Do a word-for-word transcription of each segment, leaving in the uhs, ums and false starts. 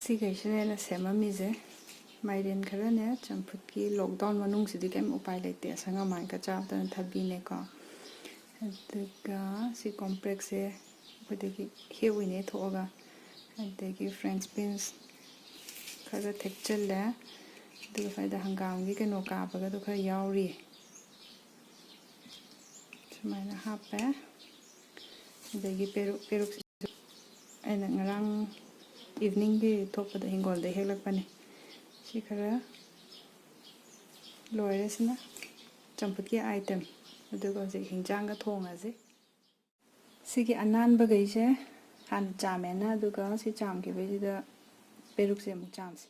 ꯁꯤꯈꯩꯁꯤꯅꯦ ꯑꯩꯅ ꯁꯦꯝꯃꯝꯃꯤꯁꯦ꯫ ꯃꯥꯏꯔꯦꯟ ꯈꯔꯅꯦ, ꯆꯝꯐꯨꯠꯀꯤ lockdown ꯃꯅꯨꯡꯁꯤꯗꯤ ꯀꯩꯝ ꯎꯄꯥꯏ ꯂꯩꯇꯦ, ꯑꯁꯪ ꯑꯃꯥꯟ ꯈꯔ ꯆꯥꯕꯗꯅ ꯊꯕꯤꯅꯦꯀꯣ꯫ ꯑꯗꯨꯒ ꯁꯤ ꯀꯣꯝꯄ꯭ꯔꯦꯛꯁꯦ ꯑꯩꯈꯣꯏꯗꯒꯤ ꯍꯦꯛꯎꯏꯅꯦ ꯊꯣꯛꯑꯒ꯫ ꯑꯗꯒꯤ French beans ꯈꯔ ꯊꯦꯛꯆꯜꯂꯦ꯫ ꯑꯗꯨꯒ ꯁ꯭ꯋꯥꯏꯗ ꯍꯪꯒꯥꯝꯒꯤ ꯀꯩꯅꯣ ꯀꯥꯕꯒꯗꯣ ꯈꯔ ꯌꯥꯎꯔꯤ꯫ ꯁꯨꯃꯥꯏꯅ ꯍꯥꯞꯄꯦ꯫ ꯑꯗꯒꯤ ꯄꯦꯔꯨꯛ, ꯄꯦꯔꯨꯛꯁꯤꯁꯨ ꯑꯩꯅ ꯉꯔꯥꯡ eveningꯒꯤ ꯊꯣꯛꯄꯗ ꯍꯤꯡꯒꯣꯜꯗ ꯍꯦꯛꯂꯛꯄꯅꯤ꯫ ꯁꯤ ꯈꯔ ꯂꯣꯏꯔꯦ꯫ ꯁꯤꯅ ꯆꯝꯐꯨꯠꯀꯤ item꯫ ꯑꯗꯨꯒ ꯍꯧꯖꯤꯛ ꯍꯤꯟꯖꯥꯡꯒ ꯊꯣꯡꯉꯁꯤ꯫ ꯁꯤꯒꯤ ꯑꯅꯥꯟꯕꯈꯩꯁꯦ ꯍꯥꯟꯅ ꯆꯥꯝꯃꯦꯅ, ꯑꯗꯨꯒ ꯁꯤ ꯆꯥꯝꯈꯤꯕꯩꯁꯤꯗ ꯄꯦꯔꯨꯛꯁꯦ ꯑꯃꯨꯛ ꯆꯥꯝꯁꯤ꯫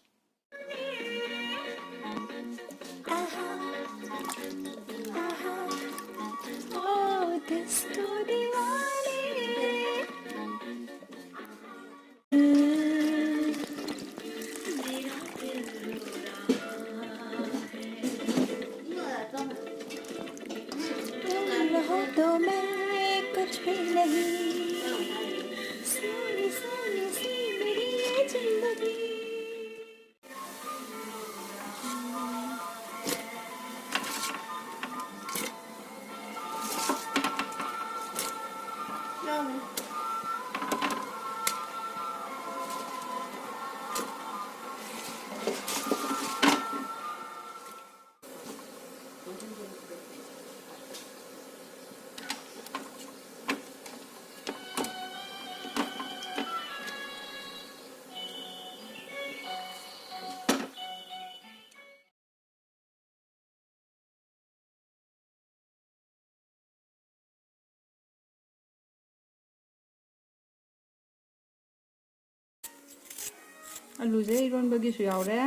ꯑꯂꯨꯁꯦ ꯏꯔꯣꯟꯕꯒꯤꯁꯨ ꯌꯥꯎꯔꯦ,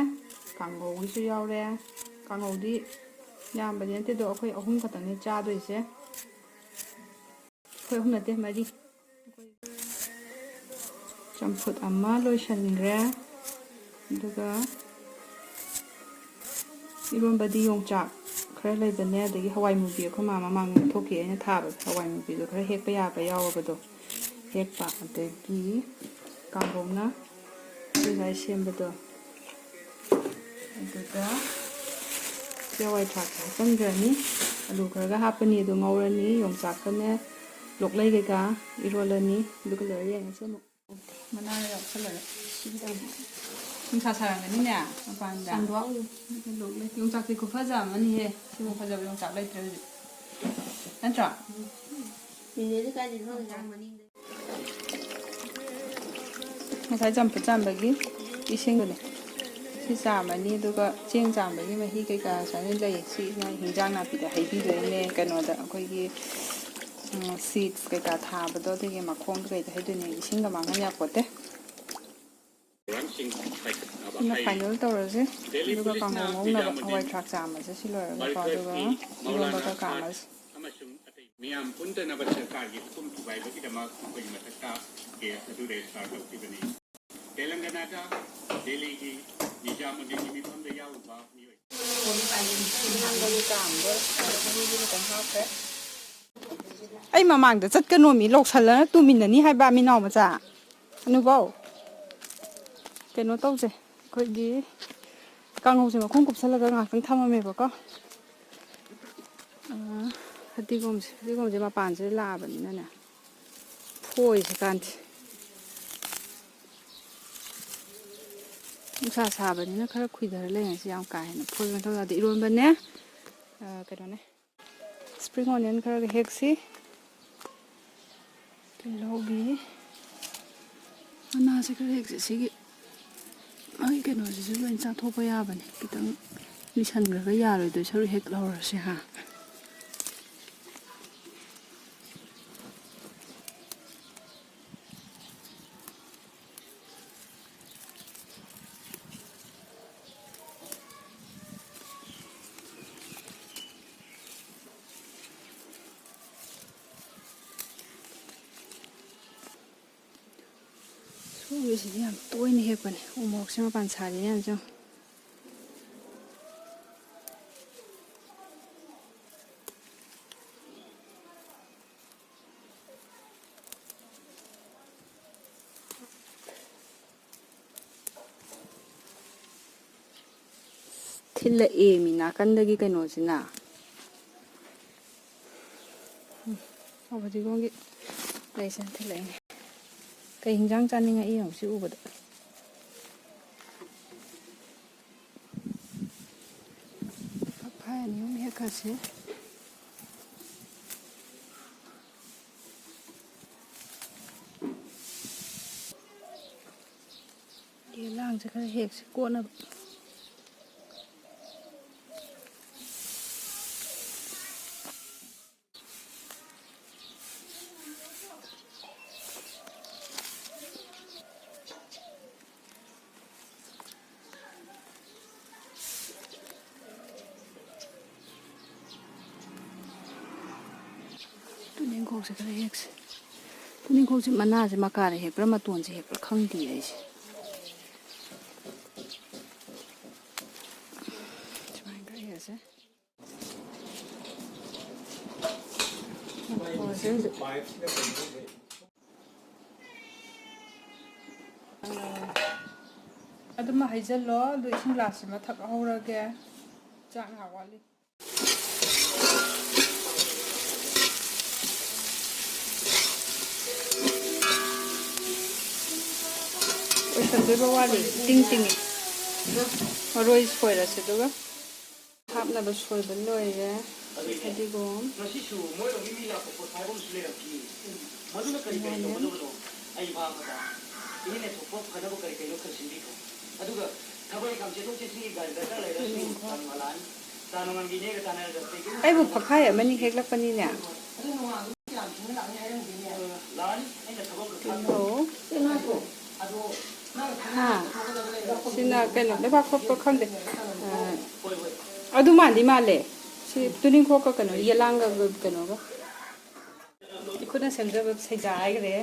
ꯀꯥꯡꯉꯧꯒꯤꯁꯨ ꯌꯥꯎꯔꯦ꯫ ꯀꯥꯡꯉꯧꯗꯤ ꯌꯥꯝꯕꯗꯤ ꯅꯠꯇꯦ, ꯑꯗꯣ ꯑꯩꯈꯣꯏ ꯑꯍꯨꯝ ꯈꯛꯇꯅꯤ ꯆꯥꯗꯣꯏꯁꯦ꯫ ꯑꯩꯈꯣꯏ ꯑꯍꯨꯝ ꯅꯠꯇꯦ, ꯃꯔꯤ꯫ ꯆꯝꯐꯨꯠ ꯑꯃ ꯂꯣꯏꯁꯤꯟꯈ꯭ꯔꯦ꯫ ꯑꯗꯨꯒ ꯏꯔꯣꯟꯕꯗꯤ ꯌꯣꯡꯆꯥꯛ ꯈꯔ ꯂꯩꯕꯅꯦ, ꯑꯗꯒꯤ ꯍꯋꯥꯏ ꯃꯨꯕꯤ ꯑꯩꯈꯣꯏ ꯃꯥ ꯃꯃꯥꯡꯗ ꯊꯣꯛꯈꯤ, ꯑꯩꯅ ꯊꯥꯕ ꯍꯋꯥꯏ ꯃꯨꯕꯤꯗꯣ ꯈꯔ ꯍꯦꯛꯄ ꯌꯥꯕ ꯌꯥꯎꯔꯕꯗꯣ ꯍꯦꯛꯄ꯫ ꯑꯗꯒꯤ ꯀꯥꯡꯒꯧꯅ ꯉꯁꯥꯏ ꯁꯦꯝꯕꯗꯣ ꯑꯗꯨꯗ ꯍꯋꯥꯏ ꯊ꯭ꯔꯥꯛꯁꯦ ꯍꯥꯞꯆꯤꯟꯈ꯭ꯔꯅꯤ꯫ ꯑꯂꯨ ꯈꯔꯒ ꯍꯥꯞꯄꯅꯤ, ꯑꯗꯨ ꯉꯧꯔꯅꯤ꯫ ꯌꯣꯡꯆꯥꯛꯀꯅꯦ, ꯂꯣꯛꯂꯩ ꯀꯩꯀꯥ ꯏꯔꯣꯜꯂꯅꯤ꯫ ꯑꯗꯨꯒ ꯂꯣꯏꯔ ꯌꯦꯡꯉꯁꯤ ꯑꯃꯨꯛ꯫ ꯃꯅꯥ ꯌꯥꯎꯁꯜꯂꯒ ꯁꯤꯒꯤꯗꯪ ꯅꯨꯡꯁꯥ ꯁꯥꯔꯝꯒꯅꯤꯅꯦ ꯃꯄꯥꯟꯗ꯫ ꯁꯟꯗꯣꯛꯑꯝꯅꯤ꯫ ꯑꯗꯨꯒ ꯂꯣꯛꯂꯩ꯫ ꯌꯣꯡꯆꯥꯛꯇꯤ ꯈꯨꯐꯖ ꯑꯃꯅꯤꯍꯦ꯫ ꯁꯤꯃꯨꯛ ꯐꯖꯕ ꯌꯣꯡꯆꯥꯛ ꯂꯩꯇ꯭ꯔꯦ ꯍꯧꯖꯤꯛ꯫ ꯅꯠꯇ꯭ꯔꯣ? ꯅꯦꯅꯦꯗꯤ ꯀꯥꯏꯗꯩꯅꯣ ꯈꯪꯗꯦ, ꯃꯅꯤꯡꯗ꯫ ꯉꯁꯥꯏ ꯆꯝꯐꯨꯠ ꯆꯥꯝꯕꯒꯤ ꯏꯁꯤꯡꯗꯨꯅꯦ꯫ ꯁꯤ ꯆꯥꯝꯃꯅꯤ, ꯑꯗꯨꯒ ꯆꯦꯡ ꯆꯥꯝꯕꯒꯤ ꯃꯍꯤ ꯀꯩꯀꯥ ꯁꯨꯃꯥꯏꯅ ꯂꯩ꯫ ꯁꯤ ꯍꯤꯟꯖꯥꯡ ꯅꯥꯄꯤꯗ ꯍꯩꯕꯤꯗꯣꯏꯅꯦ꯫ ꯀꯩꯅꯣꯗ ꯑꯩꯈꯣꯏꯒꯤ, ꯎꯝ, seeds ꯀꯩꯀꯥ ꯊꯥꯕꯗꯣ ꯑꯗꯨꯒꯤ ꯃꯈꯣꯡꯗ ꯀꯩꯗ ꯍꯩꯗꯣꯏꯅꯦ꯫ ꯏꯁꯤꯡꯒ ꯃꯥꯡꯍꯟ ꯌꯥꯄꯣꯠꯇꯦ꯫ ꯁꯤꯅ final ꯇꯧꯔꯁꯦ꯫ ꯑꯗꯨꯒ ꯀꯥꯡꯍꯧ ꯉꯧꯅꯕ ꯍꯋꯥꯏ ꯊ꯭ꯔꯥꯛ ꯆꯥꯝꯃꯁꯦ ꯁꯤ ꯂꯣꯏꯔꯒꯀꯣ, ꯑꯗꯨꯒ ꯏꯔꯣꯟꯕꯒ ꯀꯥꯝꯃꯁꯦ꯫ ꯑꯃꯁꯨꯡ ꯑꯇꯩ ꯃꯤꯌꯥꯝ ꯄꯨꯟꯗꯅꯕ ꯁꯔꯀꯥꯔꯒꯤ ꯍꯨꯀꯨꯝ ꯊꯨꯒꯥꯏꯕꯒꯤꯗꯃꯛ ꯃꯈꯣꯏꯒꯤ ꯃꯊꯛꯇ ꯀꯦꯁ ꯑꯗꯨ ꯔꯦꯖꯤꯁꯇꯥꯔ ꯇꯧꯈꯤꯕꯅꯤ꯫ ꯇꯦꯂꯪꯒꯅꯥꯗ ꯗꯦꯜꯂꯤꯒꯤ ꯅꯤꯖꯥꯃꯨꯗꯗꯤꯟꯒꯤ ꯃꯤꯐꯝꯗ ꯌꯥꯎꯔꯨꯕ ꯃꯤꯑꯣꯏ ꯏꯔꯣꯟꯕꯒꯤ ꯀꯥꯝꯕ ꯃꯍꯤꯗꯨ ꯈꯤꯇꯪ ꯍꯥꯞꯈ꯭ꯔꯦ꯫ ꯑꯩ ꯃꯃꯥꯡꯗ ꯆꯠꯀꯅꯣꯃꯤ, ꯂꯧꯁꯜꯂꯅ ꯇꯨꯃꯤꯟꯅꯅꯤ ꯍꯥꯏꯕ, ꯃꯤꯅꯥꯎ ꯃꯆꯥ꯫ ꯑꯅꯨꯕꯧ, ꯀꯩꯅꯣ ꯇꯧꯁꯦ, ꯑꯩꯈꯣꯏꯒꯤ ꯀꯥꯡꯍꯧꯁꯦ ꯃꯈꯨꯝ ꯀꯨꯞꯁꯜꯂꯒ ꯉꯥꯏꯍꯥꯛꯇꯪ ꯊꯝꯃꯝꯃꯦꯕꯀꯣ꯫ ꯑꯥ, ꯐꯗꯤꯒꯣꯝꯁꯦ, ꯐꯗꯤꯒꯣꯝꯁꯦ ꯃꯄꯥꯟꯁꯤꯗ ꯂꯥꯛꯑꯕꯅꯤꯅꯅꯦ, ꯐꯣꯏꯁꯦ ꯀꯥꯟꯗꯦ꯫ ꯅꯨꯡꯁꯥ ꯁꯥꯕꯅꯤꯅ ꯈꯔ ꯈꯨꯏꯊꯔ ꯂꯩꯔꯁꯤ, ꯌꯥꯝ ꯀꯥ ꯍꯦꯟꯅ ꯐꯣꯏꯕ ꯃꯊꯧ ꯇꯥꯗꯦ꯫ ꯏꯔꯣꯟꯕꯅꯦ, ꯑꯥ, ꯀꯩꯅꯣꯅꯦ, spring onion ꯈꯔꯒ ꯍꯦꯛꯁꯤ꯫ ꯇꯤꯜꯍꯧꯒꯤ ꯃꯅꯥꯁꯦ ꯈꯔ ꯍꯦꯛꯁꯦ꯫ ꯁꯤꯒꯤ ꯃꯥꯒꯤ ꯀꯩꯅꯣꯁꯤꯁꯨ ꯂꯣꯏ ꯆꯥꯊꯣꯛꯄ ꯌꯥꯕꯅꯤ꯫ ꯈꯤꯇꯪ ꯂꯤꯁꯟꯈ꯭ꯔꯒ ꯌꯥꯔꯣꯏꯗꯣꯏ ꯁꯔꯨꯛ ꯍꯦꯛ ꯂꯧꯔꯁꯦ ꯍꯥ꯫ ꯁꯣꯝꯒꯤꯁꯤꯗꯤ ꯌꯥꯝ ꯇꯣꯏꯅ ꯍꯦꯛꯄꯅꯦ꯫ ꯎ ꯃꯣꯔꯣꯛꯁꯦ ꯃꯄꯥꯟ ꯁꯥꯔꯤ ꯃꯌꯥꯝꯁꯦ ꯌꯦꯡꯉꯣ꯫ ꯊꯤꯜꯂꯛꯑꯦ ꯃꯤ ꯅꯥꯀꯟꯗꯒꯤ ꯀꯩꯅꯣꯁꯤꯅ꯫ ꯎꯝ, ꯐꯗꯤꯒꯣꯝꯒꯤ ꯂꯩꯁꯤꯅ ꯊꯤꯜꯂꯛꯏꯅꯦ꯫ ꯀꯩ ꯍꯤꯟꯖꯥꯡ ꯆꯥꯅꯤꯡꯉꯛꯏ ꯌꯦꯡꯉꯨ ꯁꯤ ꯎꯕꯗ꯫ ꯐꯛꯐꯥꯏ ꯑꯅꯤ ꯑꯍꯨꯝ ꯍꯦꯛꯈ꯭ꯔꯁꯤ꯫ ꯌꯦꯂꯥꯡꯁꯦ ꯈꯔ ꯍꯦꯛꯁꯤ ꯀꯣꯠꯅꯕ꯫ ꯇꯨꯅꯤꯡꯈꯣꯛꯁꯦ ꯈꯔ ꯍꯦꯛꯁꯦ꯫ ꯇꯨꯅꯤꯡꯈꯣꯛꯁꯦ ꯃꯅꯥꯁꯦ ꯃꯀꯥꯗ ꯍꯦꯛꯄ꯭ꯔꯥ ꯃꯇꯣꯟꯁꯦ ꯍꯦꯛꯄ꯭ꯔꯥ ꯈꯪꯗꯦ ꯑꯩꯁꯦ꯫ ꯁꯨꯃꯥꯏꯅ ꯈꯔ ꯍꯦꯛꯁꯦ꯫ ꯃꯇꯣꯟꯁꯦ ꯍꯧꯖꯤꯛ ꯑꯗꯨꯃ ꯍꯩꯖꯜꯂꯣ꯫ ꯑꯗꯨ ꯏꯁꯤꯡ ꯒ꯭ꯂꯥꯁꯁꯤꯃ ꯊꯛꯍꯧꯔꯒꯦ꯫ ꯆꯥꯛ ꯉꯥꯏꯍꯥꯛ ꯋꯥꯠꯂꯤ꯫ ꯑꯣꯏꯁꯟꯗꯣꯏꯕ ꯋꯥꯠꯂꯤ꯫ ꯏꯇꯤꯡ ꯇꯤꯡꯉꯤ꯫ ꯃꯔꯣꯏ ꯁꯣꯏꯔꯁꯤ ꯑꯗꯨꯒ꯫ ꯍꯥꯞꯅꯕ ꯁꯣꯏꯕ ꯂꯣꯏꯔꯦ꯫ ꯐꯗꯤꯒꯣꯝ꯫ ꯉꯁꯤꯁꯨ ꯃꯣꯏꯔꯣꯝꯒꯤ ꯃꯤ ꯂꯥꯛꯄ ꯄꯣꯠ ꯍꯥꯏꯕ ꯑꯃꯁꯨ ꯂꯩꯔꯝꯈꯤ꯫ ꯃꯗꯨꯅ ꯀꯔꯤ ꯀꯔꯤ ꯇꯧꯒꯗꯕꯅꯣ? ꯑꯩ ꯚꯥꯞ ꯑꯃ ꯇꯥꯗꯦ꯫ ꯏꯅꯦꯅ ꯊꯣꯛꯄ ꯐꯅꯕ ꯀꯔꯤ ꯀꯔꯤꯅꯣ ꯈꯔ ꯁꯤꯟꯕꯤꯈꯣ꯫ ꯑꯗꯨꯒ ꯊꯕꯛ ꯏꯪꯈꯥꯡ ꯆꯦꯟꯊꯣꯛ ꯆꯦꯟꯁꯤꯟꯒꯤ ꯒꯥꯔꯤ ꯗꯔꯀꯥꯔ ꯂꯩꯔꯁꯨ ꯇꯥꯃꯣ ꯑꯂꯥꯟ, ꯇꯥꯃꯣ ꯉꯝꯕꯤꯅꯦꯒ ꯇꯥꯟꯅꯔꯒ ꯀꯩ ꯀꯩꯅꯣ ꯑꯩꯕꯨ ꯐꯛꯐꯥꯏ ꯑꯃꯅꯤ ꯍꯦꯛꯂꯛꯄꯅꯤꯅꯦ꯫ ꯑꯗꯨ ꯅꯣꯡꯉꯥꯟꯕꯗ ꯌꯥꯝ ꯊꯦꯡꯅ ꯂꯥꯛꯅꯤ ꯍꯥꯏꯔꯝꯗꯦꯅꯦ꯫ ꯑ, ꯂꯥꯛꯑꯅꯤ꯫ ꯑꯩꯅ ꯊꯕꯛ ꯀꯩꯅꯣ꯫ ꯍꯥ? ꯁꯤꯅ ꯀꯩꯅꯣ, ꯂꯩꯕꯥꯛ ꯀꯣꯠꯄ ꯈꯪꯗꯦ꯫ ꯑ, ꯑꯗꯨ ꯃꯥꯟꯗꯤ ꯃꯥꯜꯂꯦ꯫ ꯁꯤ ꯇꯨꯅꯤꯡꯈꯣꯛꯀ ꯀꯩꯅꯣ, ꯌꯦꯂꯥꯡꯒ ꯀꯩꯅꯣꯒ꯫ ꯏꯈꯨꯠꯅ ꯁꯦꯝꯖꯕ ꯁꯩꯖꯥ ꯍꯥꯏꯈ꯭ꯔꯦ꯫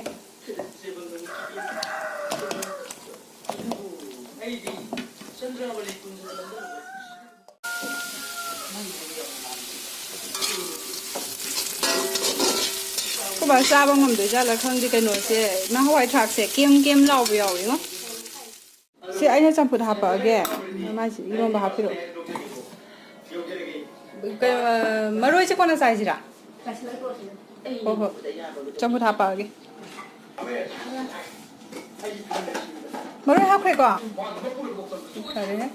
ꯑꯩꯈꯣꯏ ꯕꯥ ꯆꯥꯕ ꯉꯝꯗꯣꯏ ꯖꯥꯠꯂꯥ ꯈꯪꯗꯦ꯫ ꯀꯩꯅꯣꯁꯦ, ꯅꯍꯥꯟꯋꯥꯏ ꯊ꯭ꯔꯥꯛꯁꯦ ꯀꯦꯝ ꯀꯦꯝ ꯂꯥꯎꯕ ꯌꯥꯎꯋꯤꯉꯣ꯫ ꯁꯤ ꯑꯩꯅ ꯆꯝꯐꯨꯠ ꯍꯥꯞꯄꯛꯑꯒꯦ꯫ ꯃꯥꯏꯁꯤ ꯏꯔꯣꯝꯕ ꯍꯥꯞꯄꯤꯔꯛꯑꯣ꯫ ꯀꯩ, ꯑ, ꯃꯔꯣꯏꯁꯦ ꯀꯣꯟꯅ ꯆꯥꯏꯁꯤꯔꯥ? ꯍꯣꯏ, ꯍꯣꯏ꯫ ꯆꯝꯐꯨꯠ ꯍꯥꯞꯄꯛꯑꯒꯦ꯫ ꯃꯔꯣꯏ ꯍꯥꯞꯈ꯭ꯔꯦꯀꯣ? ꯐꯔꯦ꯫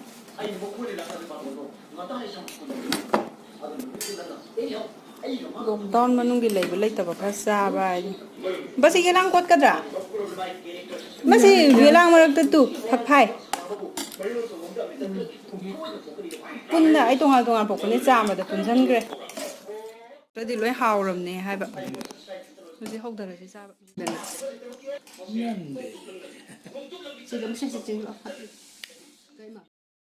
ꯂꯣꯛꯗꯥꯎꯟ ꯃꯅꯨꯡꯒꯤ ꯂꯩꯕ ꯂꯩꯇꯕ ꯈꯔ ꯆꯥꯕ ꯍꯥꯏꯗꯤ꯫ ꯕꯁꯤ ꯌꯦꯂꯥꯡ ꯀꯣꯠꯀꯗ꯭ꯔꯥ? ꯃꯁꯤ ꯌꯦꯂꯥꯡ ꯃꯔꯛꯇ ꯇꯨ ꯐꯛ ꯐꯥꯏ꯫ ꯄꯨꯟꯅ ꯑꯩ ꯇꯣꯉꯥꯟ ꯇꯣꯉꯥꯟ ꯄꯣꯛꯄꯅꯦ, ꯆꯥꯝꯃꯗ ꯄꯨꯟꯁꯤꯟꯈ꯭ꯔꯦ꯫ ꯅꯠꯇ꯭ꯔꯗꯤ ꯂꯣꯏ ꯍꯥꯎꯔꯝꯅꯦ ꯍꯥꯏꯕ꯫ ꯍꯧꯖꯤꯛ ꯍꯧꯗꯔꯁꯤ ꯆꯥꯕ꯫ ꯁꯤꯗ ꯑꯃꯨꯛ ꯁꯤꯁꯤ ꯆꯤꯡꯉꯣ꯫